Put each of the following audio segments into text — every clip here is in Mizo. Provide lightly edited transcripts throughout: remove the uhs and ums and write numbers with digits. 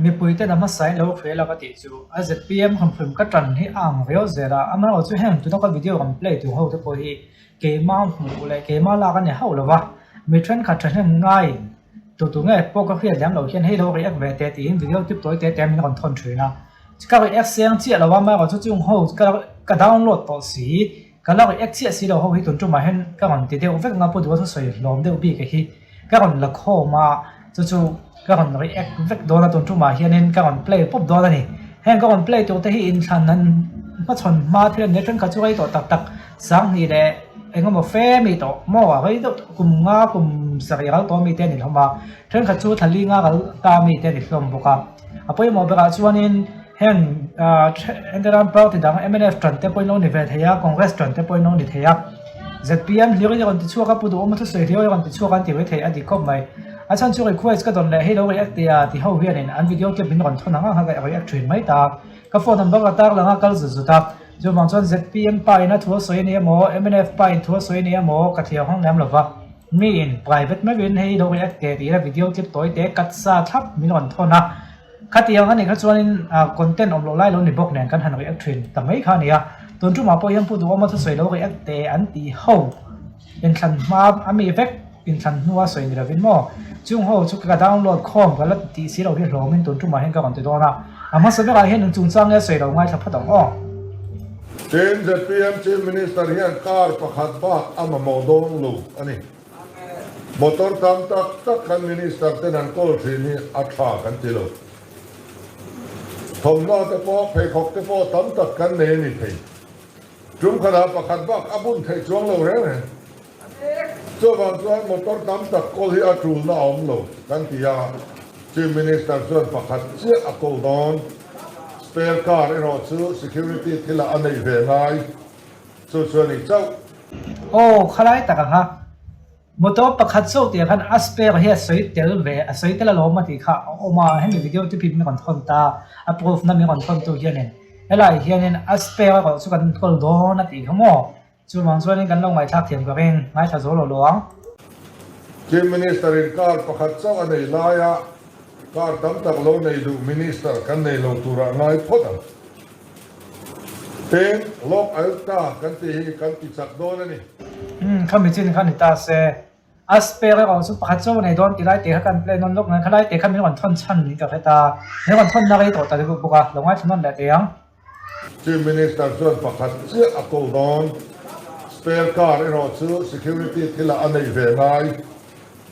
Mipuiten a hmasain lo hrial a ka tih chu a zpm hrimhrim ka tan hi a ang viau zel a, amaherawhchu heng tuna ka video kan play tur ho te pawh hi keima hmuh leh keima lak a ni hauh lo va, mi thenkhat thahnem ngaiin tu tu nge pawh ka hriat lem loh hian hei lo react ve teh tiin video tip tawi te te min rawn thawn thin a, ka react seng chiah lo a, amaherawhchu chung ho ka download tawh si. Ka la react chiah si lo ho hi tun tumah hian ka rawn ti deuh vek nga Pu Duha thusawi hlawm deuh bik a hi ka rawn la khawm a, chu chu ka rawn react vek dawn a tun tumah hianin ka rawn play pawp dawn a ni. Heng ka rawn play tur te hi inthlan an hmachhawn hma thil an nia thenkhat chu rei tawh tak tak sanghnih leh eng emaw fe mi tawh maw a rei deuh tawh kum nga kum sarih ral tawh mi te a ni hlawm a, thenkhat chu thla li nga ral ta mi te a ni hlawm bawk a. A pawimawh berah chuanin Heng Enteran party dang mnf tan te pawhin lo ni ve thei a, Congress tan te pawhin lo ni thei a, zpm hlir hi a rawn ti chhuak a, Pu Duhawma thusawi hlir hi a rawn ti chhuak a an ti mai thei a dik khawp mai. A chhan chu request ka dawn leh hei lo react tih a ti ho hianin an video clip min rawn thawn ang ang kha ka react thin mai ta a, ka phone number ka tar lang a kal zut zut a, chuvang chuan zpm pa in a thu a sawi a ni emaw mnf pa in thu a sawi a ni emaw ka thlir hawng lem lo va, mi in private meuhin hei lo react teh tiin a video clip tawi te cut sa thlap min rawn thawn a. Khatiang a nih kha chuanin content awm loh lai lo ni bawk nen kan han react thin ta mai kha a ni a. Tun tumah pawh hian Pu Duhawma thusawi lo react teh an tih ho inthlan hma a mi vek inthlan hnua sawi ni lovin maw chung ho chu ka download khawm ka la tih si lo hi hlawmin tun tumah hian ka rawn ti dawn a. A hmasa berah hian in chungchang nge sawi lo ngaithla phawt ang aw. Tin, zpm Chief Minister hian car pakhat bak a mamawh dawn lo a ni. Motor tam tak tak kan Minister ten an kawl thin hi a tha kan ti lo. Thawmhnaw te pawh, pheikhawk te pawh tam tak kan nei a ni thei. Tum khatah pakhat bak a bun theih chuang lo reng reng. Chuvang chuan motor tam tak kawl hi a tulna a awm lo kan ti a, Chief Minister chuan pakhat chiah a kawl dawn. Spare car erawh chu security thilah a neih ve ngai. Chu chu a ni chauh. Aw, khalai tak ang a. Motor pakhat zawk tih ah khan a spare hi a sawi tel ve, a sawi tel alawm a tih kha a awm a, hemi video te phim min rawn thawn ta, a proof na min rawn thawn tu hianin helai hianin a spare erawh chu kan kawl dawn a tih kha maw? Chuvang chuanin kan lo ngaihthlak thiam ka ring, ngaithla zo lo lo ang. Chief Minister in car pakhat chauh a nei laia car tam tak lo nei duh Minister kan nei lo turah ngai phawt ang. Tin, Lok Ayukta kan tih hi kan ti chak dawn a ni. Umm, khami chin kha ni ta se. A spare erawh chu pakhat chauh a nei dawn ti lai te kha kan play nawn lawk mai. Khalai te kha min rawn thawn chhan niin ka hre ta. Min rawn thawn na rei tawh ta deuh bawk a, lo ngaithla nawn leh teh ang. Chief Minister chuan pakhat chiah a ko dawn. Spare car erawh chu security thilah a neih ve ngai.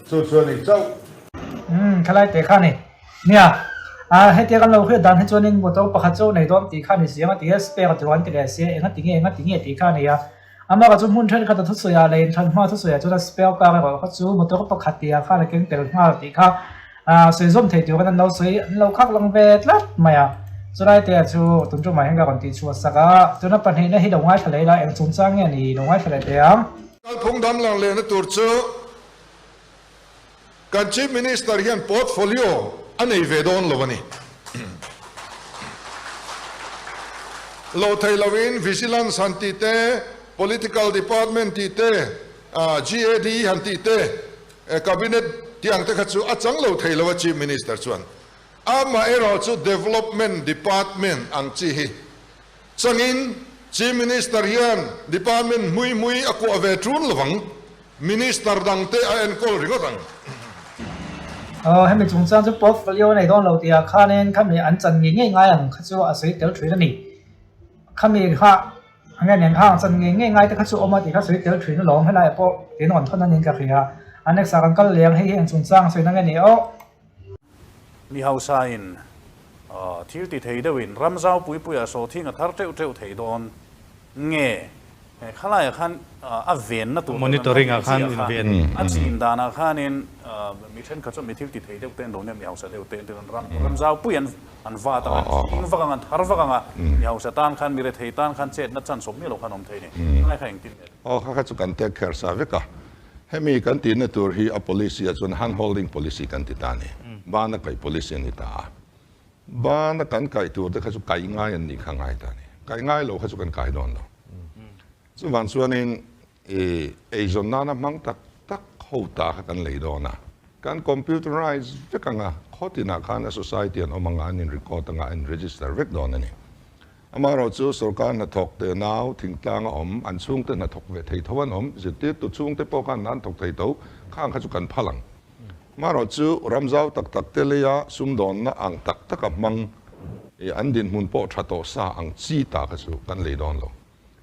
Chu chu a ni chauh. Umm, khalai te kha ni. Nia, a hetia kan lo hriat dan hi chuanin motor pakhat chu nei dawn tih kha a ni si ang a ti a, spare tur an ti leh si a, enga ti nge enga ti nge tih kha a ni a. Amah chu hmun thenkhat a thusawi ah leh inthlan hma thusawi ah chuan a spare car erawh kha chu motor pakhat tih ah khan a keng tel nghal tih kha sawi zawm thei turin an lo sawi an lo khak lang ve tlat mai a. Chulai te chu tun tumah hian ka rawn tih chhuah sak a, tuna pahnihna hi lo ngaithla leh ila eng chungchang nge ni lo ngaithla leh teh ang. Kalphung damlang lehna tur chu Kan Chief Minister hian portfolio a nei ve dawn lo a ni. Lo thei loin Vigilance han tih te, Political Department tih te, GAD han tih te, Cabinet tih ang te kha chu a chang lo thei lo a Chief Minister chuan. Amaherawhchu Development Department ang chi hi changin Chief Minister hian Department hmui hmui a kuah ve ṭun lovang. Minister dangte a enkawl ringawt ang. Aw, hemi chungchang chu portfolio a nei dawn lo tihah khanin khami an chan ngei ngei ngai ang kha chu a sawi tel thin a ni. Khami kha a nge nen kha ang chan ngei ngei ngai te kha chu awm a tih kha sawi tel thin alawm helaiah pawh tin rawn thawn a niin ka hria. A next ah kan kal leh ang hei hi eng chungchang sawi na nge ni aw. Mi hausain thil ti thei deuhin ram zau pui puiah sawhthing a thar teuh teuh thei dawn nge khalaiah khan a venna tur Monitoring ah khan inven. A chin danah khanin mi thenkhat chuan mi thil ti thei deuh te an lo nia, mi hausa deuh te an ti ram ram zau pui an an vat ang a, thing vak ang, an thar vak ang a, mi hausa tan khan mi rethei tan khan chetna chan sawp miah lo khan awm thei ni. Khalai kha engtin nge? Aw kha kha chu kan take care sa vek a. Hemi kan tihna tur hi a policy ah chuan hand holding policy kan ti ta a ni. Bana kaih policy a ni ta a. Bana kan kaih tur te kha chu kaih ngai an nih kha ngai ta a ni. Kaih ngai lo kha chu kan kai dawn lo. Chuvang chuanin i eizawn nana hmang tak tak ho ta kha kan lei dawn a. Kan computerize vek ang a. Khaw tinah khan a society an awm anga an in record anga an in register vek dawn a ni. Amaherawhchu sorkar hnathawk te nau thingtlang a awm, an chhungte hnathawk ve thei tho an awm, zirtirtu chhungte pawh khan an thawk thei tho, khang kha chu kan phal ang. Amaherawhchu ramzau tak tak te leia sumdawnna ang tak taka hmang i an dinhmun pawh tha tawh sa ang chi ta kha chu kan lei dawn lo.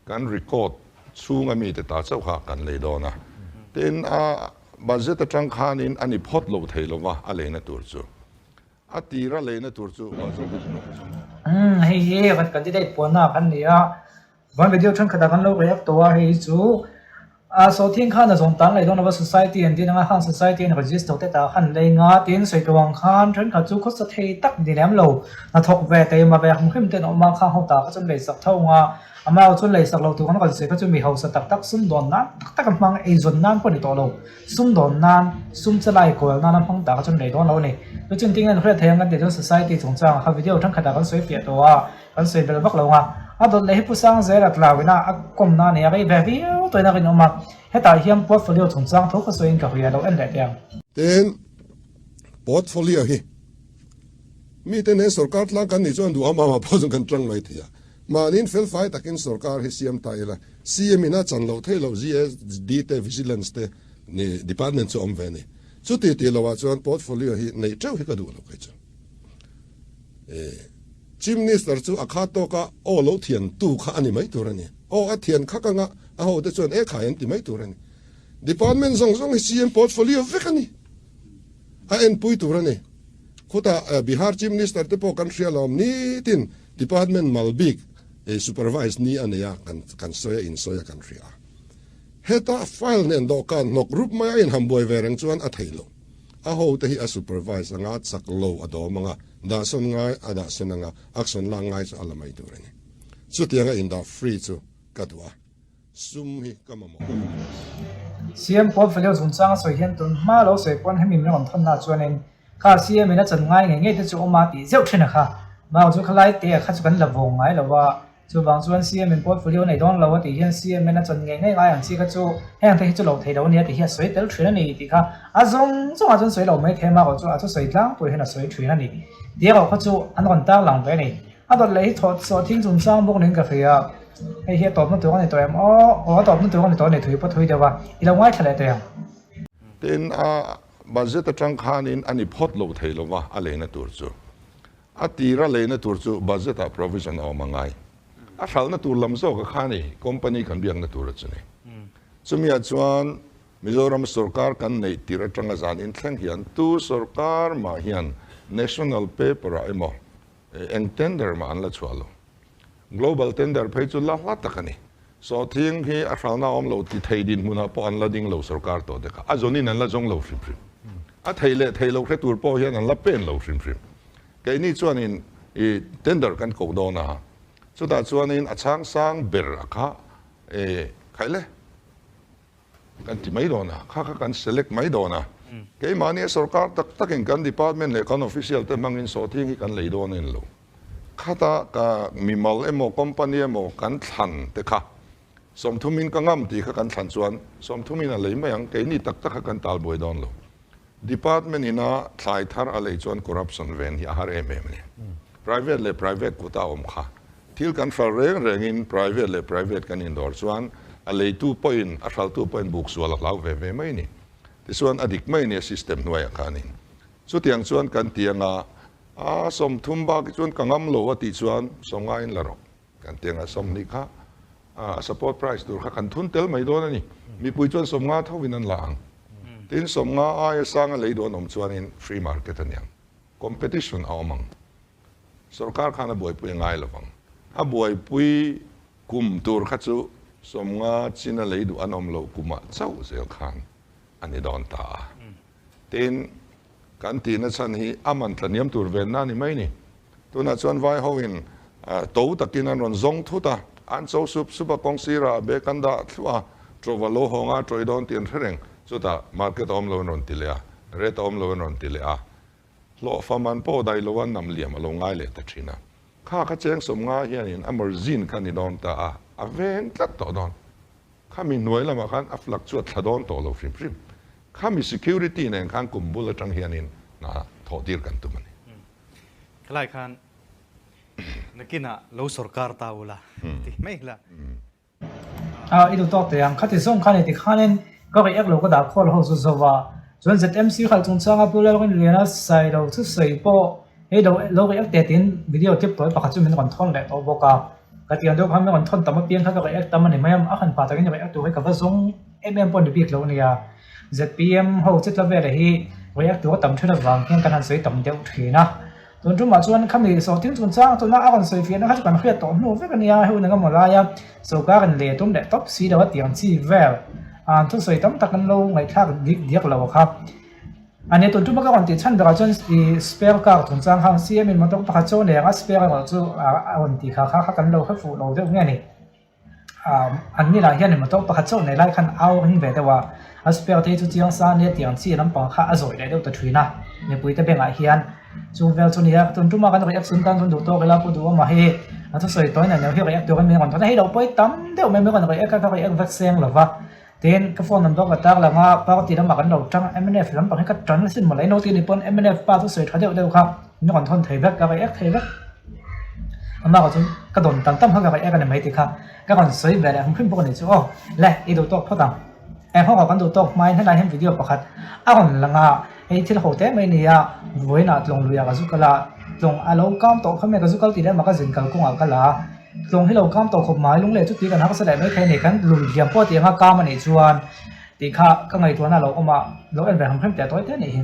Kan record chhunga mite ta chauh kha kan lei dawn a. Tin, a budget atang khanin a ni phawt lo thei lova a leina tur chu. A tira leina tur chu budget atang. Umm hei hi kan candidate puanna kan ni a, van video thenkhatah kan lo react tawh a, hei hi chu a sawhthing khan a zawng tan leh dawn lova society an tih anga khang society an register te tah khan lei nga tin sawi tawh ang khan thenkhat chu khawsa thei tak ni lem lo hnathawk ve taima ve hrim hrim te an awm a, khang ho tah kha chuan lei sak tho ang a. Amah chuan lei sak lo tur kan rawn sawi kha chu mi hausa tak tak sumdawn nan tak tak a hmang eizawn nan pawh a ni tawh lo. Sumdawn nan, sum che lai kawl nan a hmang tak a chuan lei dawn lo a ni. Chu chu engtin nge an hriat theih ang kan tih chuan society chungchangah kha video thenkhatah kan sawi fiah tawh a, kan sawi bel vak lo ang a. A dawt leh hi Pu Sangzela tlauina a kawmna a ni a, rei ve viau tawhin a rinawm a. Hetah hian portfolio chungchang tho ka sawiin ka hria lo en leh teh ang. Tin, portfolio hi mite nen sorkar tlang kan nih chuan duham amah pawh chuan kan tang mai thei a. Mahniin felfai takin sorkar hi siam ta ila, CM in a chan loh theih loh GSD te Vigilance te ni department chu awm ve a ni. Chuti tih loh ah chuan portfolio hi neih teuh hi ka duh lo kei chu. Chief Minister chu a kha tawk a aw lo thian tu kha a ni mai tur a ni. Aw a thian khak anga a ho te chuan e khai an ti mai tur a ni. Department zawng zawng hi CM portfolio vek a ni. A enpui tur a ni. Khutah Bihar Chief Minister te pawh kan hria lawm nitin Department mal bik supervise ni a nei a, kan sawi a insawi a kan hria a. Heta file nen dawhkan hnawk rup mai a inham buai ve reng chuan a thei lo. A ho te hi a supervise anga chak lo a dawm anga, dahsawn ngai a dahsawn anga, action lak ngai chu a la mai tur a ni. Chutianga indah free chu ka duh a, sum hi ka mamawh. CM portfolio chungchang a sawi hian tun hma lo sawi pawn hemi min rawn thawn na chuanin Kha CM in a chan ngai ngei ngei te chu awm a tih zeuh thin a kha. Mau chu khalai te a kha chu kan la vawng ngai lo a. Chuvang chuan CM in portfolio nei dawn lo a tih hian CM in a chan ngei ngei ngai ang chi kha chu heng te hi chu lo thei lo a nia tih hi a sawi tel thin a ni tih kha a zawng zawng ah chuan sawi lo mai thei a mau chu a thusawi tlangpui hian a sawi thin a ni. Tih erawh kha chu an rawn tar lang ve a ni. A dawt leh hi thawh chhuah thing chungchang bawk niin ka hria. Hei hi a tawpna tur a ni tawh em aw? Aw a tawpna tur a ni tawh a ni thui pawh thui deuh a. I lo ngaithla leh teh ang. Tin a Budget atang khanin a ni phawt lo thei lova a leina tur chu. A tira leina tur chu budget ah provision a awm a ngai. A hralhna tur lam zawk a kha ni, company kan biakna tur a chu ni. Chumiah chuan Mizoram sorkar kan neih tir atanga zan inthleng hian tu sorkar mah hian national paper ah emaw eng tender mah an la chhuah lo. Global tender phei chu la hla tak a ni. Sawhthing hi a hralna awm lo ti thei dinhmunah pawh an la ding lo sorkar tawh te kha. A zawnin an la zawng lo hrim hrim. A thei leh thei lo hre tur pawh hian an la pen lo hrim hrim. Keini chuanin i tender kan koh dawn a, chutah chuanin a chhang sang ber a kha e khaih le. Kan ti mai dawn a, kha kha kan select mai dawn a. Keimahni a sorkar tak takin kan department leh kan official te hmangin sawhthing hi kan lei dawn a ni lo. Khata ka mimal emaw company emaw kan thlan te kha sawmthumin ka ngam tih kha kan thlan chuan sawmthumin a lei mai ang, keini tak tak kha kan talbuai dawn lo. Department ina thlai thar a lei chuan corruption ven hi a har em em a ni. Private leh private kuta awm kha thil kan hral reng rengin private leh private kan indawr chuan a leitu pawhin a hraltu pawhin buk sual a hlau ve ve mai a ni. Tichuan a dik mai a ni a system hnuaiah khanin. Chutiang chuan kan ti anga a sawmthum bak hi chuan ka ngam lo a tih chuan sawmngaiin la rawh. Kan ti anga sawmhnih kha a support price tur kha kan thun tel mai dawn a ni. Mipui chuan sawmnga thovin an la ang. Tin sawmnga aia sanga lei dawn awm chuanin free market a niang. Competition a awm ang. Sorkar khan a buaipui a ngai lovang. A buaipui kum tur kha chu sawmnga china lei duh an awm loh kumah chauh zel khan a ni dawn ta a. Tin, kan tihna chhan hi a man tlaniam tur venna a ni mai ni. Tunah chuan vai hoin to takin an rawn zawng thut a, an cho sup sup a, kawng sirah a bag an dah thluah a, ṭawva lo hawng a, ṭawih dawn tih an hre reng. Chutah market a awm lo an rawn ti leh a, rate a awm lo an rawn ti leh a. Hlawhfa man pawh daih lo a nam liam a lo ngai leh ta ṭhin a. Kha kha cheng sawmnga hianin a margin kha a ni dawn ta a, a veng tlat tawh dawn. Khami hnuai lamah khan a flag chu a thla dawn tawh lo hrim hrim. Khami security nen khan kum bul atang hianin hna thawh tir kan tum a ni. Khalai khan nakinah lo sorkar ta ula ti mai la. A i duh tawk teh ang. Khati zawng khan eti khanin ka react lo ka dah khawl ho chu zo va. Chuan ZMC khalh chungchanga Pu Lalrinliana Sailo thusawi pawh hei lo lo react teh tiin video clip tawi pakhat chu min rawn thawn leh tawh bawk a. Ka tiang deuh khan min rawn thawn tam apiang kha ka react tam a ni mai a, a han pa takin react tur hi ka va zawng em em pawh ni bik lo a nia. Zpm ho che tla vela hi react tur a tam thin avang hian kan han sawi tam deuh thin a. Tun tumah chuan khami sawhting chungchang tuna a rawn sawi fiahna kha chu kan hriat tawh hnu vek a nia, hei hun engemaw laia sawrkar in leh tum leh tawp si lo a tiang chi vel an thusawi tam tak an lo ngaihthlak dik diak lo kha a nia. Tun tuma ka rawn tih chhan berah chuan ih spare car chungchang kha CM in motor pakhat chu a nei ang a, spare erawh chu a rawn tih kha kha kan lo hre fuh lo deuh nge ni. An ni lah hian motor pakhat chauh nei lai khan au ring ve deuh a, a spare te hi chu chiang sa ania tih ang chi lampang kha a zawih leh deuh ta thin a, mipui te bengah hian chu vel chu nia tun tuma kan reaction tan chuan duh tawk ila pu duh awm a hei a thusawi tawi nen hei react turin min rawn thawn a, hei lo pawi tam deuh mai min rawn react a ka react vek seng lo va, tin ka phone number ka tar lang a party lamah kan lo tang mnf lampang hi ka tan asin mawle ino tih ni pawn mnf pa thusawi tha deuh deuh kha min rawn thawn thei vek ka react thei vek. Amah kha chuan ka dawn tam tam kha ka raih ek a ni mai tih kha ka rawn sawi ve leh hrim hrim bawk a ni chu aw. Le, i duh tawk phawt ang. Eng ho kan duh tawk hmain helai hian video pakhat a rawn lang a, hei thil ho te mai nia, vawiinah tlawng luiah ka zu kal a, tlawng a lo kam tawh kha mai ka zu kal tih leh mah ka zin kal kawngah ka la a, tlawng hi lo kam tawh khawp mai lung leh chu tui kan harsa leh mai thei a ni, kan lui liam pawh tih anga kam a nih chuan tih kha ka ngaihtuahna a lo awm a, lo en ve hrim hrim teh tawi te a nih hi.